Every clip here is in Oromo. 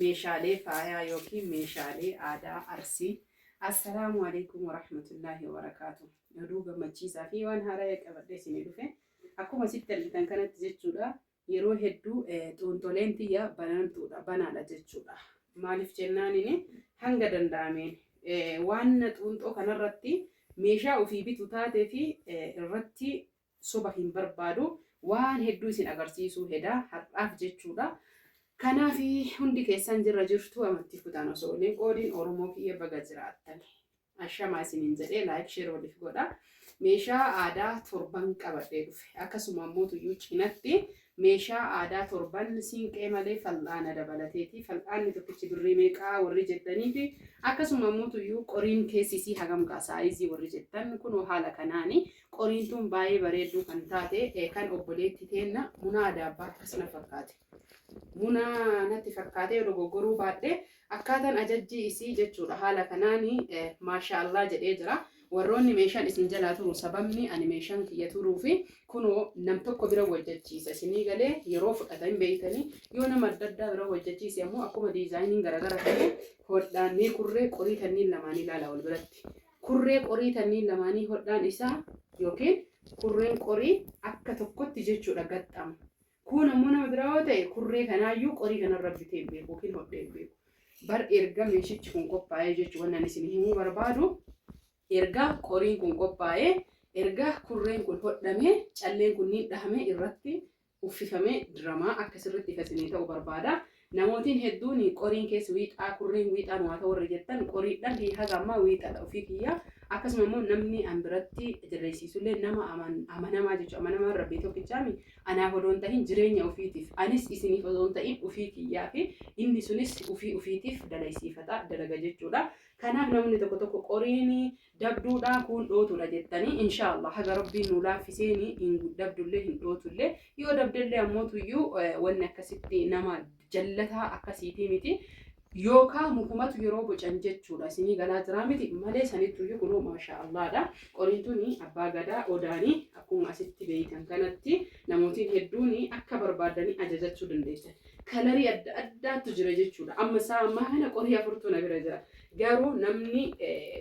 Meeshaalee faayaa yookiin meeshaalee aadaa Arsii. Assalaamu alaikum warahmatullaahi wabarakaatu. Oduu gammachiisaa fi waan haaraa qabadhee isinii dhufe. Akkuma asitti argitan kanatti jechuudha. Yeroo hedduu xuunxoleen tiyya banantuudha, banaadha jechuudha. Maaliif jennaaniin hanga danda'ameen waan xuunxoo kanarratti meeshaa ofii bitu taatee fi irratti soba hin barbaadu. Waan hedduu isin agarsiisuu heda har'aaf jechuudha. Kanaaf hundi keessan jirra jirtu amantii kutaan osoo waliin qoodiin Oromoo kiyya baga jiraattan. Ashamaa isiniin jedhee like share waliif godha. Meeshaa aadaa torban qabadhee dhufe. Akkasuma immoo tuyyuu cinatti meeshaa aadaa torban siinqee malee fal'aana dabalateeti. Fal'aanni tokkichi birrii meeqaa warri jettanii fi akkasuma immoo tuyyuu qoriin keessi isii hagam ga'a saayizii warri jettan kunoo haala kanaani. Qoriin tun baay'ee bareedduu kan taate kan obboleetti teenna Munaa Adaabbaa akkas na fakkaate. Munaa natti fakkaatee yoo dogoggoruu baadhe akkaataan ajajjii isii jechuudha haala kanaani maashaa Allah jedhee jira. Warroonni meeshaan isin jalaa turu sababni ani meeshaan kiyya turuu fi kunoo nam tokko bira hojjechiisa isinii galee yeroo fudhata hin beektanii yoo nama adda addaa bira hojjechiise ammoo akkuma diizaayiniin garagara ta'e hodhaan mee kurree qorii tanniin lamaan ilaala wal biratti. Kurree qorii tanniin lamaanii hodhaan isaa yookiin kurreen qorii akka tokkotti jechuudha gaxxama. Kuun ammoo nama biraa yoo ta'e kurree kanaayyuu qorii kanarra bitee hin beeku yookiin hodhee hin beeku. Bar erga meeshichi kun qophaa'ee jechuun wannan isin himuu barbaadu erga qoriin kun qophaa'ee erga kurreen kun hodhamee calleen kunniin dhahamee irratti uffifamee diramaa akka sirriitti ifa isinii ta'u barbaada. Namootiin hedduun qoriin keessa wiixaa kurreen wiixaan waa ta'u warri jettan qoriidhaan kiyya haga ammaa wiixaadha ofii kiyya. Akkasuma immoo namni an biratti jallaysiisullee nama amanamaa jechuudha. Amanamaan rabbii tokkichaami anaaf odoo hin ta'in jireenya ofiitiif anis isiniif odoo hin ta'in ofii kiyyaa fi inni sunis ofii ofiitiif dalaysiifata dalaga jechuudha. Kanaaf namni tokko tokko qoriin dabduudha kuun dhootuudha jettanii insha Allah haga rabbiin nu laaffiseeni hin dabdullee hin dhootullee yoo dabdellee ammoo tuyyuu wanni akkasitti nama jallataa akkasiitii miti yookaa mukumatu yeroo bocan jechuudha isinii galaa jiraa miti malee sanittuyyuu kunoo maashaa Allahdha qoriin tuni abbaa gadaa odaanii akkuma asitti beeytan kanatti namootiin hedduun akka barbaadanii ajajachuu dandeessan kalarii adda addaattu jira jechuudha amma isaa ammaa kana qorii afurtu na bira jira. Garuu namni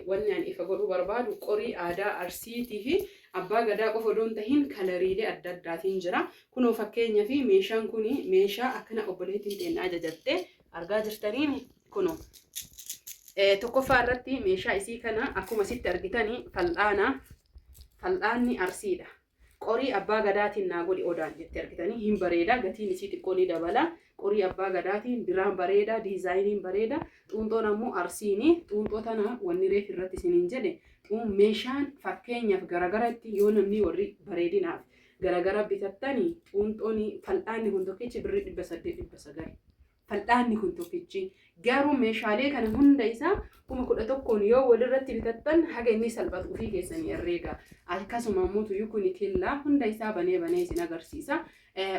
wanni ani ifa godhuu barbaadu qorii aadaa Arsiitii fi abbaa gadaa qofa odoo hin tahin kalariilee adda addaatiin jira. Kunoo fakkeenyaa fi meeshaan kun meeshaa akkana obboleettiin teenna ajajatte argaa jirtaniin kunoo. Tokkoffaa irratti meeshaa isii kana akkuma sitti argitanii fal'aana fal'aanni Arsiidha. Qorii abbaa gadaatiin naa godhi odaan jette argitanii hin bareeda gatiin isii xiqqoo ni dabala. Qorii abbaa gadaatiin diraan bareeda diizaayiniin bareeda xuunxoon ammoo arsiini xuunxoo tana wanni reef irratti isiniin jedhe xuun meeshaan fakkeenyaaf garagaratti yoo namni warri bareedinaaf garagara bitattani xuunxoon fal'aanni kun tokkichi birrii 800 900. Fal'aanni kun tokkichi. Garuu meeshaalee kana hunda isaa 11,000n yoo walirratti bitattan haga inni salphatu ofii keessanii herreega. Akkasuma immoo tuyyuu kuni killaa hunda isaa banee banee isin agarsiisa.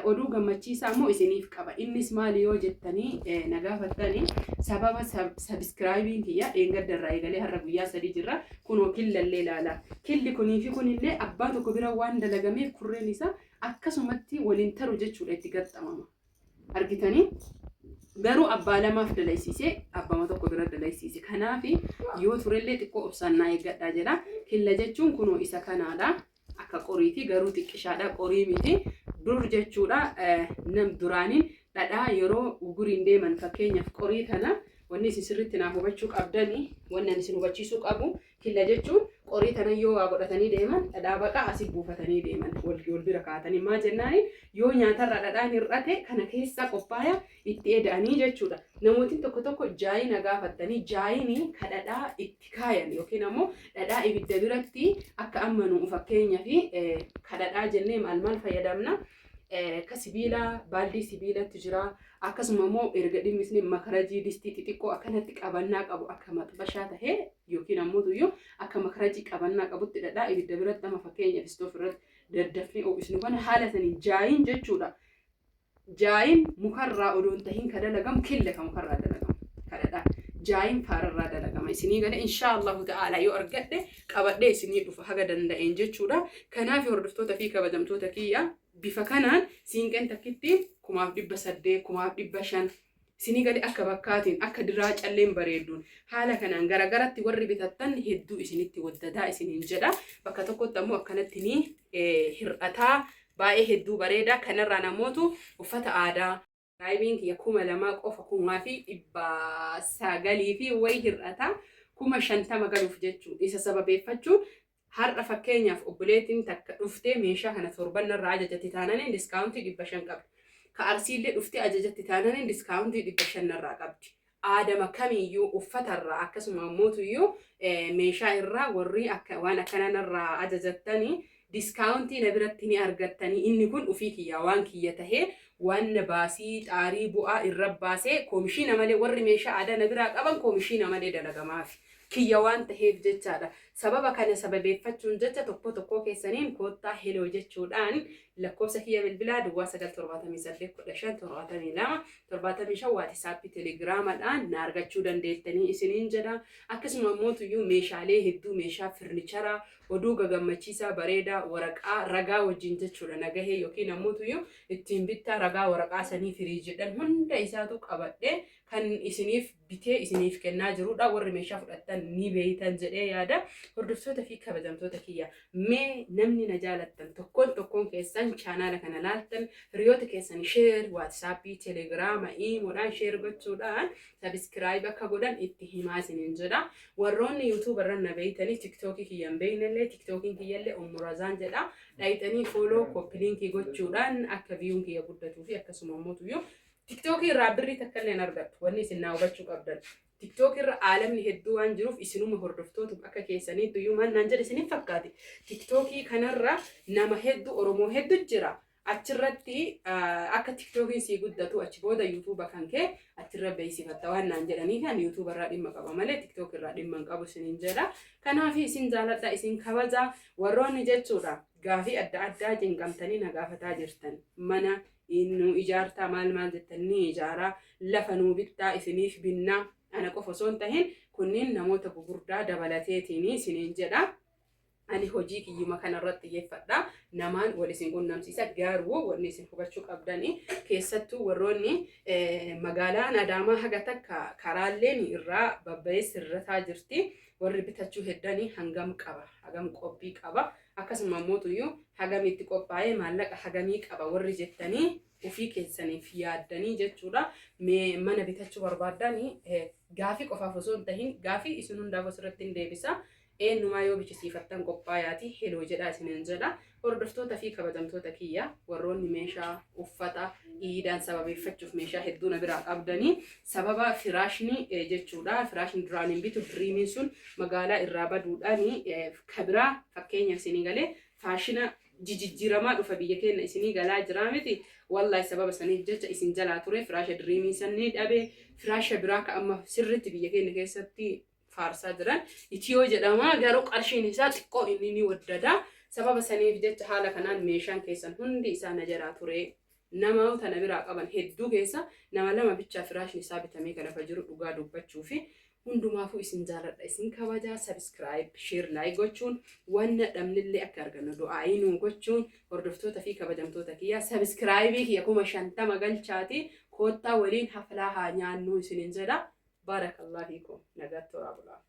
Oduu gammachiisaa immoo isiniif qaba. Innis maali yoo jettanii na gaafattanii sababa sabiskiraayibiin kiyya dheengadda irraa eegalee har'a guyyaa 3 jirra. Kunoo killallee ilaala. Killi kunii fi kunillee abbaa tokko bira waan dalagameef kurreen isaa akkasumatti waliin taru jechuudha itti gaxxamama. Argitanii? Garuu abbaa lamaaf dalaysiise abbama tokko bira dalaysiise. Kanaaf yoo turellee xiqqoo obsaan naa eeggadhaa jedha. Killa jechuun kunoo isa kanaadha. Akka qoriiti garuu xiqqishaadha qorii miti. Dur jechuudha nam duraaniin dhadhaa yeroo uguriin deeman fakkeenyaaf qorii kana wanni isin sirriitti naa hubachuu qabdani wanni ani isin hubachiisuu qabu Killa jechuun qorii tana yoo waa godhatanii deeman dhadhaa baqaa asi buufatanii deeman wal wal bira kaa'atanii maa jennaani yoo nyaatarraa dhadhaan hir'ate kana keessaa qophaaya itti eda'anii jechuudha. Namootiin tokko tokko jaayii na gaafattanii jaayiin ka dhadhaa itti kaayan yookiin ammoo dhadhaa ibidda biratti akka amma nu fakkeenyaaf ka dhadhaa jennee maal maal fayyadamna. Ka sibiilaa baaldii sibiilatti jira. Akkasuma immoo erga dhimmisne makarajii distii xixiqqoo akkanatti qabannaa qabu akka maxbashaa tahee yookiin ammoo tuyyuu akka makarajii qabannaa qabutti dhadhaa ibidda biratti amma fakkeenyaaf istoof irratti daddafnee ho'isnu kana haala saniin jaayiin jechuudha. Jaayiin mukarraa odoo hin tahin ka dalagamu killa ka mukarraa dalagamu ka dhadhaa. Jaayiin faararraa dalagama isinii gale inshaa Allahu ta'ala yoo argadhe qabadhee isinii dhufa haga danda'een jechuudha. Kanaaf hordoftoota fi kabajamtoota kiyya bifa kanaan siinqeen takkitti 1800 1500. Isinii galee akka bakkaatiin akka diraa calleen bareedduun haala kanaan garagaratti warri bitattan hedduu isinitti waddadaa isiniin jedha. Bakka tokkotti ammoo akkanatti ni hir'ataa baay'ee hedduu bareeda. Kanarraa namootu uffata aadaa. Raayibiin kiyya 2000 qofa 2900 fi wayi hir'ata 50,000 galuuf jechuun isa sababeeffachuun har'a fakkeenyaaf obboleettiin takka dhuftee meeshaa kana torban narraa ajajatti taananiin discount 500 qabdi. Ka Arsiillee dhuftee ajajatti taananiin discount 500 narraa qabdi. Aadama kamiiyyuu uffatarraa akkasuma mootuyyuu meeshaa irraa warri akka waan akkana narraa ajajattanii discount na biratti ni argattanii. Inni kun ufii kiyyaa waan kiyya tahee waan baasii xaarii bu'aa irra baasee koomishiina malee warri meeshaa aadaa na biraa qaban koomishiina malee dalagamaafi. Kiyya waan taheef jechaadha. Sababa kana sababeeffachuun jecha tokko tokkoo keessaniin koottaa heloo jechuudhaan lakkoofsa kiyya bilbilaa duwwaa 9 78 15 72 75 WhatsApp, Telegiraamaadhaan na argachuu dandeettanii isiniin jedha. Akkasuma mootuyyuu meeshaalee hedduu, meeshaa furniture, oduu gagammachiisaa bareedaa, waraqaa ragaa wajjin jechuudha, nagahee yookiin ammoo ittiin bittaa ragaa waraqaa sanii firiijiidhaan hunda isaatu qabadhee kan isiniif bitee isiniif kennaa jirudha. Warri meeshaa fudhattan ni beeytan jedhee yaada. Hordoftoota fi kabajamtoota kiyya, mee namni na jaalattan tokkoon tokkoon keessan chaanaala kana laaltan hiriyoota keessan share WhatsApp, Telegiraama, Imoodhaan share gochuudhaan subscribe akka godhan itti himaa isiniin jedha. Warroonni YouTube irra na beeytanii TikTokii kiyya hin beeynellee, TikTokiin kiyyallee Ummurazaan jedha. Dhayxanii follow, copy link gochuudhaan akka viewun kiyya guddatuu fi akkasuma immoo TikTokii irraa birrii takka illee hin argattu. Wanni isin naa hubachuu qabdan. TikTokii irra aalamni hedduu waan jiruuf isinuma hordoftootu akka keessaniitu iyyuu maal naan jedhe isiniif fakkaate. TikTokii kanarra nama hedduu, Oromoo hedduu jira. Achirratti akka TikTokiin sii guddatu achi booda YouTube kan kee achirra beeksifatta waan naan jedhanii kan YouTube irraa dhimma qaba malee TikTok irraa dhimma hin qabu isiniin jedha. Kanaaf isin jaaladha, isin kabaja warroonni jechuudha. Gaafii adda addaa cinqamtanii na gaafataa jirtan. Mana nu ijaartaa, maal maal jettan, ni ijaaraa, lafa nuu bittaa, isiniif binnaa. Ana qofa osoo hin tahin kunniin namoota gugurdaa dabalateetiin isiniin jedha. Ani hojii kiyyuma kanarratti xiyyeeffadha. Namaan wal isin qunnamsiisa. Garuu wanni isin hubachuu qabdani keessattuu warroonni magaalaan Adaamaa haga takka karaalleen irraa babbayee sirrataa jirti. Warri bitachuu heddanii hangam qaba, hagam qophii qaba, akkasuma mootuyyuu hagam itti qophaa'ee maallaqa hagamii qaba warri jettanii ofii keessaniif yaaddanii jechuudha. Mee mana bitachuu barbaaddanii gaafii qofaaf osoo hin tahin gaafii isin hundaaf asirratti hin deebisa. Eenyumaa yoo bichisiifattan qophaayaati heloo jedhaa isiniin jedha. Hordoftoota fi kabajamtoota kiyya, warroonni meeshaa uffata iidaan sababeeffachuuf meeshaa hedduu na biraa qabdanii, sababa firaashni jechuudha. Firaashni duraan hin bitu diriimiin sun magaalaa irraa baduudhaan kabiraa fakkeenyaaf isinii galee faashina jijijjiiramaa dhufa biyya keenya isinii galaa jiraa miti. Wallahi sababa saniif jecha isin jalaa ture firaasha diriimii san ni dhabe. Firaasha biraa ka amma sirriitti biyya keenya keessatti faarsaa jiran itiyoo jedhama, garuu qarshiin isaa xiqqoo inni ni waddada. Sababa saniif jecha haala kanaan meeshaan keessan hundi isaa na jalaa ture. Namoota na biraa qaban hedduu keessa nama lama bichaa firaashni isaa bitamee kan lafa jiru dhugaa dubbachuu fi hundumaafuu isin jaaladha, isin kabajaa. Subscribe, share, like gochuun wanna dhabnillee akka argannu du'aayii nuu gochuun, hordoftoota fi kabajamtoota kiyya, subscribe kiyya 50,000 galchaati koottaa waliin haflaa haa nyaannuu isinin jedha. Baarakallah fiikum, nagaatti horaa bulaa.